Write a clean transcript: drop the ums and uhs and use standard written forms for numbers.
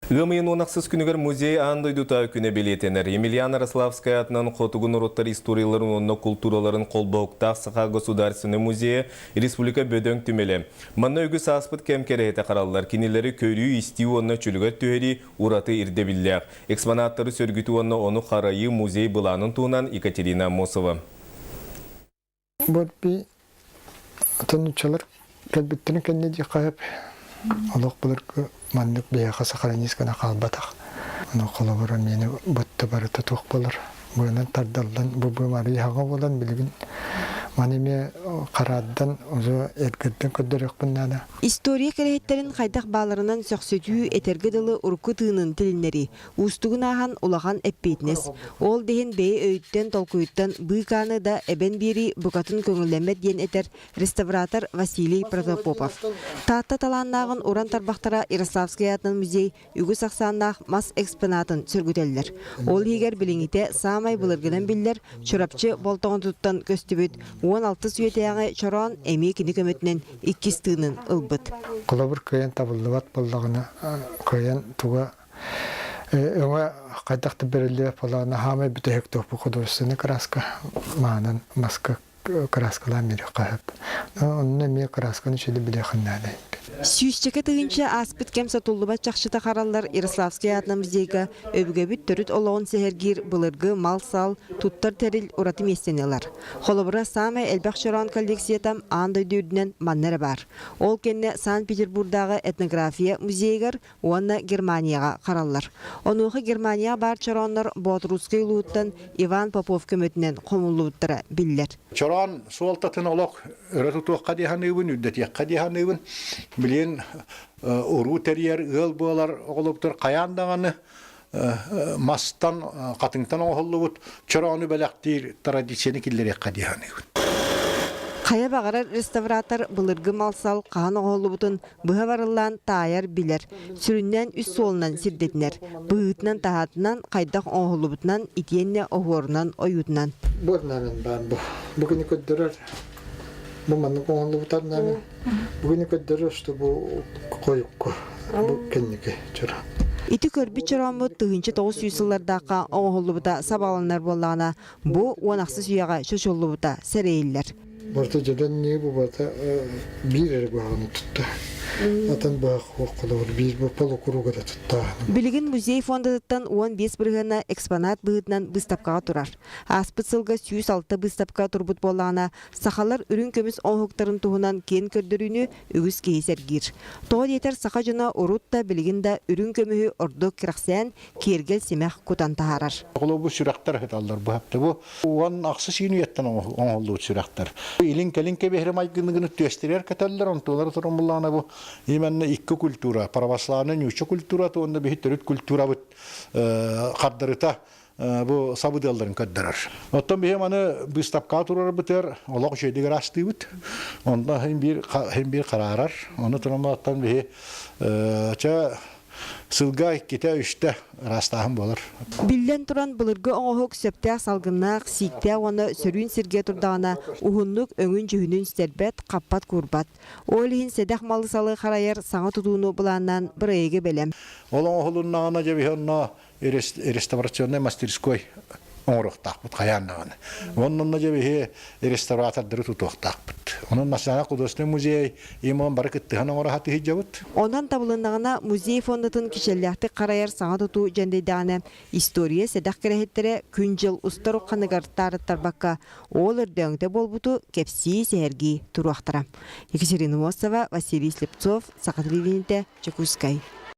Ыам ыйын 16 күнүгэр музей аан дойдута күнэ бэлиэтэнэр. Емельян Ярославскай аатынан хотугу норуоттар историяларын уонна култуураларын холбоһуктаах Саха государственнай музейа республика бөдөҥ түмэлэ. Манна үгүс ааспыт кэм кэрэһитэ хараллар. Кинилэри көрүү-истии уонна чөлүгэр түһэрии ураты ирдэбиллээх. Экспонаттары сөргүтүү уонна ону харайыы музей былаанын туһунан Екатерина Аммосова. Бу тонуччалар кэлбиттэрин кэннэ диэххэ сөп. Олох былыргы маннык биһиэхэ сохранить гына хаалбатах. Ону холобура миэнэ бытта барыта туох буолар. Быанан тардаллан бу быам арыый хаҥа буолан билигин маны эмиэ хараардан уже эргэрдэн көрдөрүөхпүн наада. История кэрэһиттэрин хайдах бааларынан сөхсүтүү, этэргэ дылы урукку тыынын тилиннэрии, Уустугун ааһан улахан эппиэтинэс. Ол да иһин бэйэ өйүттэн, толкуйуттан быыкааны да эбэн биэрии букатын көҥүллэммэт диэн этэр реставратор Василий Протопопов. Таатта талааннааҕын уран тарбахтара Ярославскай аатынан музей үгүс ахсааннаах мас экспонатын сөргүтэллэр. Ол иһигэр билиҥҥитэ саамай былыргынан биллэр Чурапчы Болтоҥотуттан көстүбүт 16 үйэтээҕи чороон эмиэ кини көмөтүнэн иккис тыынын ылбыт. Холобур, кыайан табыллыбат буоллаҕына, кыайан туга Өҥө хайдах да бэриллибэт буоллаҕына хаамай бүтэһик туох бу художественнай краска маанан маска краскалаан биэриэххэ сөп. Онно эмиэ красканы үчүгэй билиэххин наада эбит. Сүүсчэкэ тыһыынча ааспыт кэм сотуллубат чахчыта хараллар Ярославскай аатынан музейга өбүгэбит төрүт олоҕун сэһэргиир былыргы мал-сал, туттар тэрил ураты миэстэни ылар. Холобура, саамай элбэх чороон коллекцията аан дойду үрдүнэн манна эрэ баар. Ол кэннэ Санкт-Петербурдааҕы этнография музейыгар уонна Германияҕа хараллар. Онуоха Германияҕа баар чорооннор Боотурусскай улууһуттан Иван Попов көмөтүнэн хомуллубуттара биллэр. Чороон суолтатын олох өрө тутуохха дии саныыбын, үрдэтиэххэ дии саныыбын. Билигин уруу тэрийэр ыал буолар оҕолоругар хайаан даҕаны мастан, хатыҥтан оҥоһуллубут чороону бэлэхтиир традицияны киллэриэххэ дии саныыбын. Хайа баҕарар реставратор былыргы мал-сал хаһан оҥоһуллубутун быһа барыллаан таайар билэр. Сүрүннээн үс суолунан сирдэтинэр. Быһыытынан-таһаатынан, хайдах оҥоһуллубутунан, итиэннэ оһуорунан, ойуутунан. Бу орнамент баар бу. Бу күнү көрдөрөр. Бу маннык оҥоһуллубут орнамент. Бу күнү көрдөрөр, что бу хойукку, бу кэнники чороон. Ити көрбүт чорооммут 1900 сыллардаахха оҥоһуллубута сабаҕаланар буоллаҕына, бу уон ахсыс үйэҕэ чочуллубута сэрэйиллэр. Барыта дьэдэннии бу барыта биир эрэ быһаҕаны тутта. Атын быһах холобур биир бу полукруга да туттааһын. Билигин музей фондатыттан 15 бырыһыана экспонат быһыытынан быыстапкаҕа турар. Ааспыт сылга 106 быыстапка турбут буоллаҕына, сахалар үрүҥ көмүс оҥоһуктарын туһунан киэн көрдөрүүнү үгүс киһи сэргиир. Тоҕо диэтэр саха дьоно урут да, билигин да үрүҥ көмүһү ордук кэрэхсээн, киэргэл-симэх кутан таһаарар. Холобур сүрэхтэр ыһыталлар быһапты бу уон ахсыс иин үйэттэн оҥоһуллубут сүрэхтэр. Илин-кэлин кэбиһэри майгыныгыны түөстэригэр көтөллөр, онтулара туран буллаҕына бу именно икки культура, православнай нуучча культурата уонна биһи төрүт культурабыт хардарыта бу сабыдыалларын көрдөрөр. Оттон биһи маны быыстапкаҕа турарбытыгар олох үчүгэйдик ыраастыыбыт. Онно хин биир хин биир хараарар. Ону туран оттон биһи чэ сылга иккитэ-үстэ ыраастааһын буолар. Биллэн туран, былыргы оҥоһук сөптөөх салгыннаах, сииктээх уонна сөрүүн сиргэ турдаҕына уһуннук өҥүн-дьүһүнүн сүтэрбэт, хаппат-куурбат. Ол иһин сэдэх малы-салы харайар саҥа тутууну былааннаан бырайыагы бэлэм. Ол оҥоһулуннаҕына дьэ биһи онно реставрационнай мастерской оҥоруохтаахпыт хайаан даҕаны. Онно дьэ биһи реставратордары тутуохтаахпыт. Онон Национальный художественный музей имон бары кыттыһан оҥоро сатыһыдьабыт. Онон табылыннаҕына музей фондатын кичэллээхтик харайар саҥа тутуу дьэндэйдэҕинэ история сэдэх кэрэһиттэрэ күн-дьыл устар ухханыгар таарыттарбакка ол өрдөөҥүтэ буолбуту кэпсии-сэһэргии туруохтара. Екатерина Мосова, Василий Слепцов, Саха телевидениетэ, Дьокуускай.